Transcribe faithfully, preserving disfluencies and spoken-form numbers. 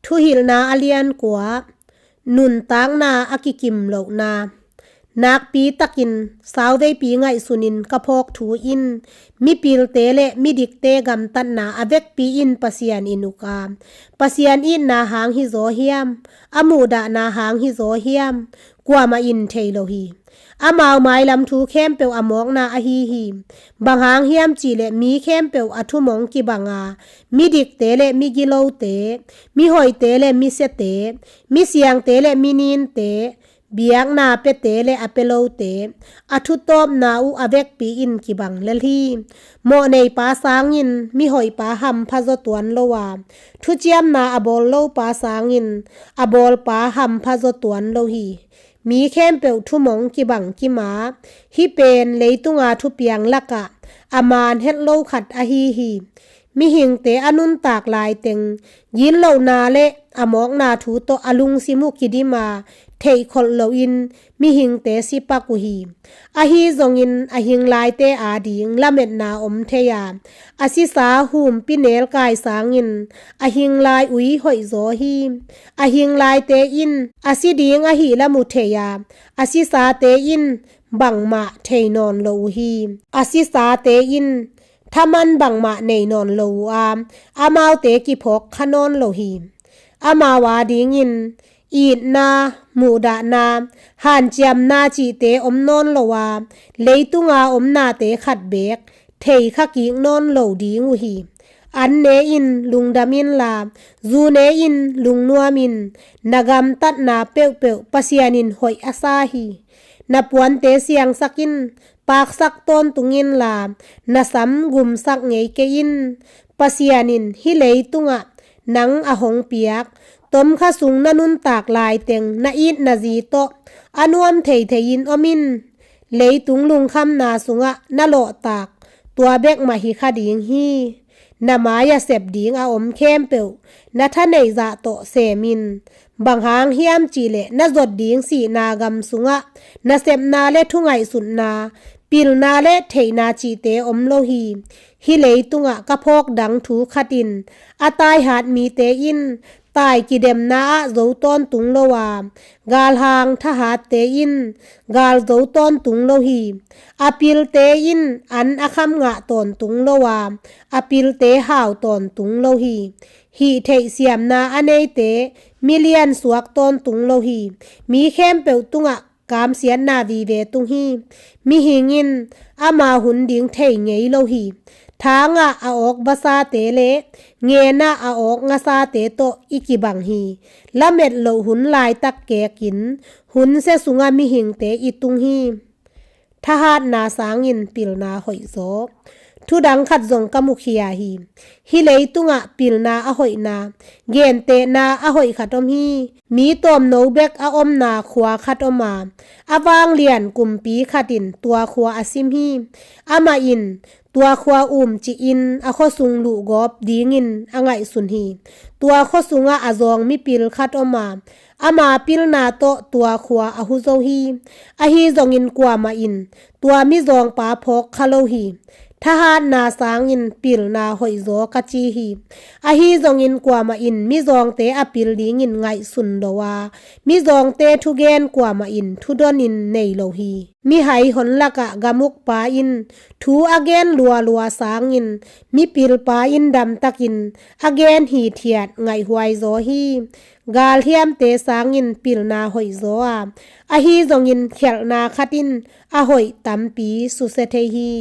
Thuhilhna a lian kua, nuntakna a kikim lohna. Nakpi takin sauveipi ngaihsunin ka phawk thu in mipilte le midikte gamtatna a vekpi in Pasian in uk a, Pasian itna hang hizaw hiam, a muhdahna hang hizaw hiam, kuamah in thei lo hi. Amau mailam thu khempeuh a mawkna ahi hi. Bang hang hiam cihleh mi khempeuh a thumong kibang a, midikte le migilote, mihoihte le misiate, misiangte le mininte, biakna piate le a pia lote, a thutawpna uh a vekpi in kibang lel hi. Mawhneipa sangin mihoihpa hampha zaw tuan lo a, thuciamna a bawl lopa sangin a bawlpa hampha zaw tuan lo hi. Mi khempeuh thumong kibang kima, hih pen leitunga thupiang lakah a man het lo khat ahi hi. Mihingte a nuntak laiteng, gitlohna le a mawkna thu tawh a lungsim uh kidim a, theihkholh loin mihingte sipak uh hi. Ahi zongin a hing laite ading lametna om thei a, a sisa humpi nelkai sangin a hing lai ui hoihzaw hi. A hing laite in a si ding ahi lam uh thei a, a sisate in bangmah thei nawn lo uh hi. A sisate in thaman bangmah nei nawn lo uh a, amaute kiphawk kha nawn lo hi. Amau adingin itna, muhdahna, hanciamna cihte om nawn lo a, leitunga omnate khat beek thei kha kik nawn lo ding uh hi. An ne in lungdam inla, zu ne in lungnuam in, na gamtatna peuhpeuh Pasian in hoih a sa hi. Na puante siangsak in, paksak tawntung inla, na sam gumsak ngei kei in. Pasian in hih leitungah nang a hong piak tomkha sung na nuntak laiteng na itna zi tawh a nuam theithei in om in. Leitung lungkhamna sungah na lawhtak tua bek mah hi kha ding hi. Na mai-ah sep ding a om khempeuh na thaneih zah tawh sem in. Bang hang hiam cihleh na zot ding sihna gam sungah nasepna le thungaihsutna, pilna le theihna cihte om lo hi. Hih leitungah ka phawk dang thu khat in a taihat mite in tai kidemna ah zo tawntung lo a, galhang thahatte in gal zo tawntung lo hi. A pilte in an a kham ngah tawntung lo a, a pilte hau tawntung lo hi. Hih theihsiamna a neite milian suak tawntung lo hi. Mi khempeuh tungah kamsiatna vive tung hi. Mihing in ama hun ding thei ngei lo hi. Thangah a awk vasate le ngenah a awk ngasate tawh i kibang hi. Lamet loh hun laitak kekin hun sia sungah mihingte i tung hi. Thahatna sangin pilna hoihzaw. Thudang khat zong ka mukhia hi. Hih leitungah pilna a hoihna, gentehna a hoih khat om hi. Mi tawmno bek a omna khua khat om a, a vanglian kumpi khat in tua khua a sim hi. Amah in tua khua umcih in a khuasung luhgawp dingin a ngaihsun hi. Tua khuasungah a zawng mipil khat om a, ama pilna tawh tua khua a hu zo hi. Ahi zongin kuamah in tua mizawngpa phawk kha lo hi. Thahatna sangin pilna hoihzaw ka ci hi. Ahi zongin kuamah in mizawngte a pil dingin ngaihsun lo a, mizawngte thugen kuamah in thudonin nei lo hi. Mihai hon lakah gamukpa in thu a gen lualua sangin mipilpa in damtakin a gen hithiat ngaihhuaizaw hi. Galhiamte sangin pilna hoihzaw a, ahi zongin khialhna khat in a hoih tampi susia thei hi.